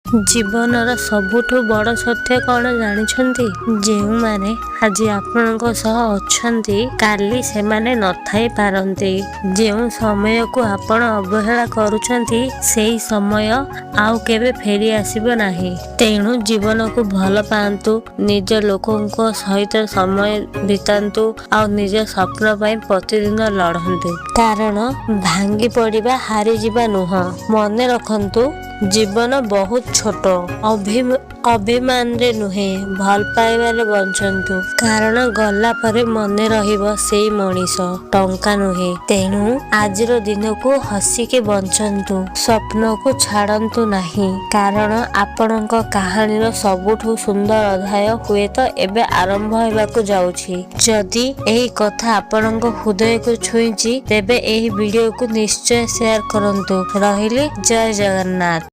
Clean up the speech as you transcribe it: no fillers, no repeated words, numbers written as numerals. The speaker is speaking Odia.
ଜୀବନର ସବୁଠୁ ବଡ଼ ସତ୍ୟ କ'ଣ ଜାଣିଛନ୍ତି? ଯେଉଁମାନେ ଆଜି ଆପଣଙ୍କ ସହ ଅଛନ୍ତି, କାଲି ସେମାନେ ନଥାଇ ପାରନ୍ତି। ଯେଉଁ ସମୟକୁ ଆପଣ ଅବହେଳା କରୁଛନ୍ତି, ସେହି ସମୟ ଆଉ କେବେ ଫେରି ଆସିବ ନାହିଁ। ତେଣୁ ଜୀବନକୁ ଭଲ ପାଆନ୍ତୁ, ନିଜ ଲୋକଙ୍କ ସହିତ ସମୟ ବିତାନ୍ତୁ ଆଉ ନିଜ ସ୍ୱପ୍ନ ପାଇଁ ପ୍ରତିଦିନ ଲଢ଼ନ୍ତୁ। କାରଣ ଭାଙ୍ଗି ପଡ଼ିବା ହାରିଯିବା ନୁହଁ। ମନେ ରଖନ୍ତୁ, ଜୀବନ ବହୁତ ଛୋଟ। ଅଭିମାନରେ ନୁହେଁ, ଭଲ ପାଇବାରେ ବଞ୍ଚନ୍ତୁ। କାରଣ ଗଲା ପରେ ମନେ ରହିବ ସେଇ ମଣିଷ, ଟଙ୍କା ନୁହେଁ। ତେଣୁ ଆଜିର ଦିନକୁ ହସିକି ବଞ୍ଚନ୍ତୁ, ସ୍ୱପ୍ନକୁ ଛାଡ଼ନ୍ତୁ ନାହିଁ। କାରଣ ଆପଣଙ୍କ କାହାଣୀର ସବୁଠୁ ସୁନ୍ଦର ଅଧ୍ୟାୟ ହୁଏତ ଏବେ ଆରମ୍ଭ ହେବାକୁ ଯାଉଛି। ଯଦି ଏହି କଥା ଆପଣଙ୍କ ହୃଦୟକୁ ଛୁଇଁଛି, ତେବେ ଏହି ଭିଡିଓକୁ ନିଶ୍ଚୟ ସେୟାର କରନ୍ତୁ। ରହିଲି, ଜୟ ଜଗନ୍ନାଥ।